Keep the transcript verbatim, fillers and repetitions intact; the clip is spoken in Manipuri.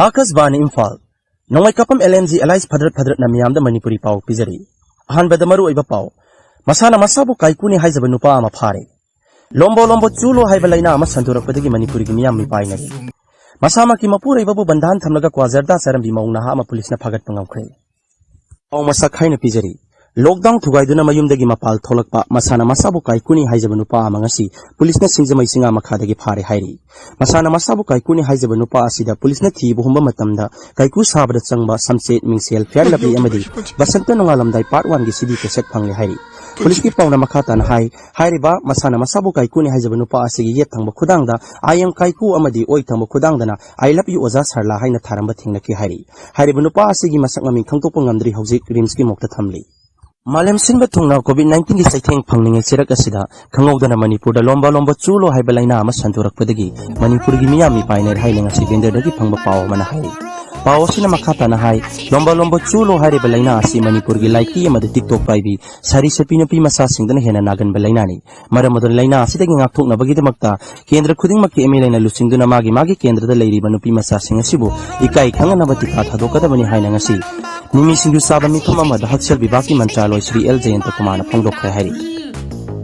ꯑꯥꯀꯥꯁꯕꯥꯅꯤ ꯏꯝꯐꯥꯜ꯫ ꯅꯣꯡꯃꯩ ꯀꯥꯞꯄꯝ ꯑꯦꯜ ꯑꯦꯟ ꯖꯤ ꯑꯦꯂꯥꯏꯁ ꯐꯗ꯭ꯔꯠ ꯐꯗ꯭ꯔꯠꯅ ꯃꯤꯌꯥꯝꯗ ꯃꯅꯤꯄꯨꯔꯤ ꯄꯥꯎ ꯄꯤꯖꯔꯤ꯫ ꯑꯍꯥꯟꯕꯗ ꯃꯔꯨꯑꯣꯏꯕ ꯄꯥꯎ꯫ ꯃꯁꯥꯅ ꯃꯁꯥꯕꯨ ꯀꯥꯏꯀꯨꯅꯤ ꯍꯥꯏꯖꯕ ꯅꯨꯄꯥ ꯑꯃ ꯐꯥꯔꯦ꯫ ꯂꯣꯝꯕꯣ ꯂꯣꯝꯕꯣ ꯆꯨꯂꯣ ꯍꯥꯏꯕ ꯂꯥꯏꯅꯥ ꯑꯃ ꯁꯟꯗꯣꯔꯛꯄꯗꯒꯤ ꯃꯅꯤꯄꯨꯔꯒꯤ ꯃꯤꯌꯥꯝ ꯃꯤꯄꯥꯏꯅꯔꯦ꯫ ꯃꯁꯥꯃꯛꯀꯤ ꯃꯄꯨꯔꯣꯏꯕꯕꯨ ꯕꯟꯙꯥꯟ ꯊꯝꯂꯒ ꯀ꯭ꯋꯥ ꯖꯔꯗꯥ ꯆꯥꯔꯝꯕꯤ ꯃꯧ ꯅꯍꯥ ꯑꯃ ꯄꯨꯂꯤꯁꯅ ꯐꯥꯒꯠꯄ ꯉꯝꯈ꯭ꯔꯦ꯫ ꯄꯥꯎ ꯃꯁꯛ ꯈꯥꯏꯅ ꯄꯤꯖꯔꯤ꯫ ꯂꯣꯛꯗꯥꯎꯟ ꯊꯨꯒꯥꯏꯗꯨꯅ ꯃꯌꯨꯝꯗꯒꯤ ꯃꯄꯥꯜ ꯊꯣꯛꯂꯛꯄ ꯃꯁꯥꯅ ꯃꯁꯥꯕꯨ ꯀꯥꯏꯀꯨꯅꯤ ꯍꯥꯏꯖꯕ ꯅꯨꯄꯥ ꯑꯃ ꯉꯁꯤ ꯄꯨꯂꯤꯁꯅ ꯁꯤꯡꯖꯃꯩ ꯆꯤꯡꯉꯥ ꯃꯈꯥꯗꯒꯤ ꯐꯥꯔꯦ ꯍꯥꯏꯔꯤ꯫ ꯃꯁꯥꯅ ꯃꯁꯥꯕꯨ ꯀꯥꯏꯀꯨꯅꯤ ꯍꯥꯏꯖꯕ ꯅꯨꯄꯥ ꯑꯁꯤꯗ ꯄꯨꯂꯤꯁꯅ ꯊꯤꯕ ꯍꯨꯝꯕ ꯃꯇꯝꯗ ꯀꯥꯏꯀꯨ ꯁꯥꯕꯗ ꯆꯪꯕ ꯁꯝꯆꯦꯠ, ꯃꯤꯡꯁꯦꯜ, ꯐꯤꯌꯥꯔ ꯂꯚꯂꯤ ꯑꯃꯗꯤ ꯕꯁꯟꯇ ꯅꯣꯡꯉꯥꯂꯝꯗꯥꯏ ꯄꯥꯔꯠ ꯋꯥꯟꯒꯤ ꯁꯤꯗꯤ ꯀꯦꯁꯦꯠ ꯐꯪꯂꯦ ꯍꯥꯏꯔꯤ꯫ ꯄꯨꯂꯤꯁꯀꯤ ꯄꯥꯎꯅ ꯃꯈꯥ ꯇꯥꯅ ꯍꯥꯏ, ꯍꯥꯏꯔꯤꯕ ꯃꯁꯥꯅ ꯃꯁꯥꯕꯨ ꯀꯥꯏꯀꯨꯅꯤ ꯍꯥꯏꯖꯕ ꯅꯨꯄꯥ ꯑꯁꯤꯒꯤ ꯌꯦꯠ ꯊꯪꯕ ꯈꯨꯗꯥꯡꯗ "I am ꯀꯥꯏꯀꯨ" ꯑꯃꯗꯤ ꯑꯣꯏ ꯊꯪꯕ ꯈꯨꯗꯥꯡꯗꯅ "I love you ꯑꯣꯖꯥ ꯁꯔꯂꯥ" ꯍꯥꯏꯅ ꯊꯥꯔꯝꯕ ꯊꯦꯡꯅꯈꯤ ꯍꯥꯏꯔꯤ꯫ ꯍꯥꯏꯔꯤꯕ ꯅꯨꯄꯥ ꯑꯁꯤꯒꯤ ꯃꯁꯛ ꯃꯃꯤꯡ ꯈꯪꯗꯣꯛꯄ ꯉꯝꯗ꯭ꯔꯤ, ꯍꯧꯖꯤꯛ ꯔꯤꯝꯁꯀꯤ ꯃꯣꯛꯇ ꯊꯝꯂꯤ꯫ ꯃꯥꯂꯦꯝ ꯁꯤꯟꯕ ꯊꯨꯡꯅ ꯀꯣꯚꯤꯗ ꯅꯥꯏꯟꯇꯤꯟꯒꯤ ꯆꯩꯊꯦꯡ ꯐꯪꯂꯤꯉꯩ ꯆꯩꯔꯛ ꯑꯁꯤꯗ ꯈꯪꯍꯧꯗꯅ ꯃꯅꯤꯄꯨꯔꯗ ꯂꯣꯝꯕ ꯂꯣꯝꯕ ꯆꯨꯂꯣ ꯍꯥꯏꯕ ꯂꯥꯏꯅꯥ ꯑꯃ ꯁꯟꯗꯣꯔꯛꯄꯗꯒꯤ ꯃꯅꯤꯄꯨꯔꯒꯤ ꯃꯤꯌꯥꯝ ꯃꯤꯄꯥꯏꯅꯔꯦ ꯍꯥꯏꯅ ꯉꯁꯤ ꯀꯦꯟꯗ꯭ꯔꯗꯒꯤ ꯐꯪꯕ ꯄꯥꯎ ꯑꯃꯅ ꯍꯥꯏꯔꯤ꯫ ꯄꯥꯎ ꯑꯁꯤꯅ ꯃꯈꯥ ꯇꯥꯅ ꯍꯥꯏ, ꯂꯣꯝꯕ ꯂꯣꯝꯕ ꯆꯨꯂꯣ ꯍꯥꯏꯔꯤꯕ ꯂꯥꯏꯅꯥ ꯑꯁꯤ ꯃꯅꯤꯄꯨꯔꯒꯤ ꯂꯥꯏꯀꯤ ꯑꯃꯗꯤ TikTok ꯄꯥꯏꯕꯤ ꯁꯥꯔꯤ ꯁꯠꯄꯤ ꯅꯨꯄꯤ ꯃꯆꯥꯁꯤꯡꯗꯅ ꯍꯦꯟꯅ ꯅꯥꯒꯟꯕ ꯂꯥꯏꯅꯥꯅꯤ꯫ ꯃꯔꯝ ꯑꯗꯨꯅ ꯂꯥꯏꯅꯥ ꯑꯁꯤꯗꯒꯤ ꯉꯥꯛꯊꯣꯛꯅꯕꯒꯤꯗꯃꯛꯇ ꯀꯦꯟꯗ꯭ꯔ ꯈꯨꯗꯤꯡꯃꯛꯀꯤ MLAꯅ ꯂꯨꯆꯤꯡꯗꯨꯅ ꯃꯥꯒꯤ ꯃꯥꯒꯤ ꯀꯦꯟꯗ꯭ꯔꯗ ꯂꯩꯔꯤꯕ ꯅꯨꯄꯤ ꯃꯆꯥꯁꯤꯡ ꯑꯁꯤꯕꯨ ꯏꯀꯥꯏ ꯈꯪꯅꯅꯕ ꯇꯤꯀꯥ ꯊꯥꯗꯣꯛꯀꯗꯕꯅꯤ ꯍꯥꯏꯅ ꯉꯁꯤ ꯃꯤꯃꯤ ꯁꯤꯡꯖꯨ ꯆꯥꯕ ꯃꯤꯐꯝ ꯑꯃꯗ ꯍꯛꯁꯦꯜ ꯕꯤꯚꯥꯒꯀꯤ ꯃꯟꯇ꯭ꯔꯥꯂꯣꯏ ꯁ꯭ꯔꯤ ꯑꯦꯜ ꯖꯌꯟꯇ ꯀꯨꯃꯥꯔꯅ ꯐꯣꯡꯗꯣꯛꯈ꯭ꯔꯦ ꯍꯥꯏꯔꯤ꯫